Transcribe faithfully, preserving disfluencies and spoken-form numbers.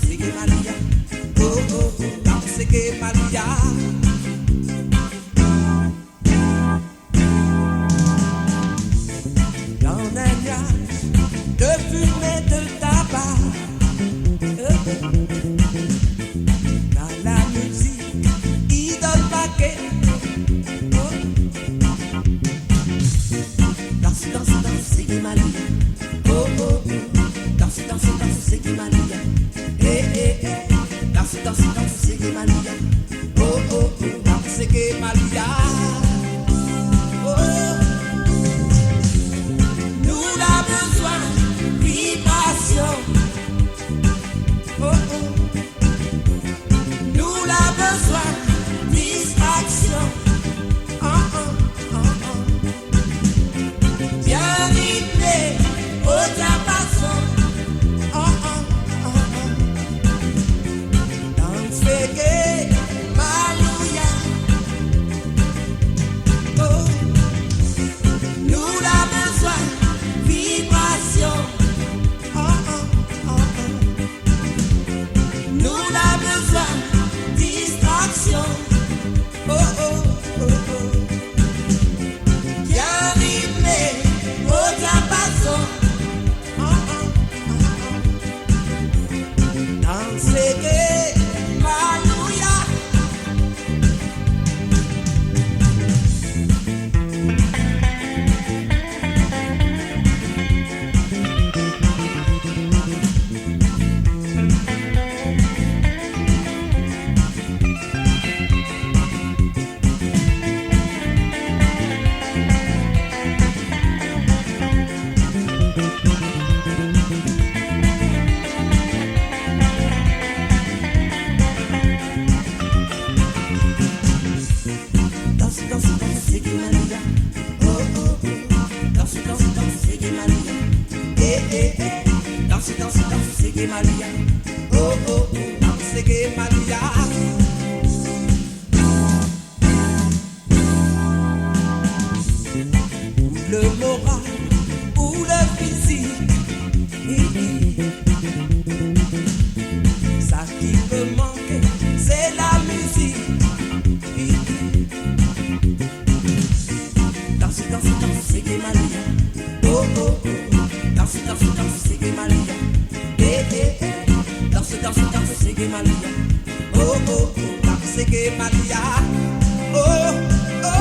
Ségué Malia, oh, oh, oh, danse Ségué Malia. Dann in nuaz de fimé, de taba, euh, na la mizik i done paké. Oh. Dans, dans, dans, ségué Malia. Oh, oh, oh. Dans, dans, dans, ségué Malia. Eh, eh, eh. Dans, dans, dans, ségué Malia. Oh, oh, oh. Dans, ségué Malia. Oh. Nou la bezoin vibrasion. Oh, oh. Nou la bezoin distraksion. Ah, ah, ah, ah. Bien ritmé, o diapason. Ah, ah, ah, ah. Dans Ségué Malia. Oh. Nou la bezoin vibrasion. Ah, ah, ah, ah. Nou la bezoin distraksion. Oh, oh, oh, oh. Bien ritmé, o diapason. Ah, ah, ah, ah. Dans Ségué Malia. Dans, dans, dans, ségué Malia. Oh, oh, oh. Dans, dans, dans, ségué Malia. Eh, eh, eh. Dans, dans, dans, ségué Malia. Oh, oh, oh. Dans, ségué Malia. Le moral ou le fizik, sa ki pé manké, sé la mizik. Dans, dans, dans, ségué Malia. Oh, oh, oh. Dans, dans, dans, ségué Malia. Eh, eh, eh. Dans, dans, dans, ségué Malia. Oh, oh, oh. Dans, ségué Malia. Oh, oh.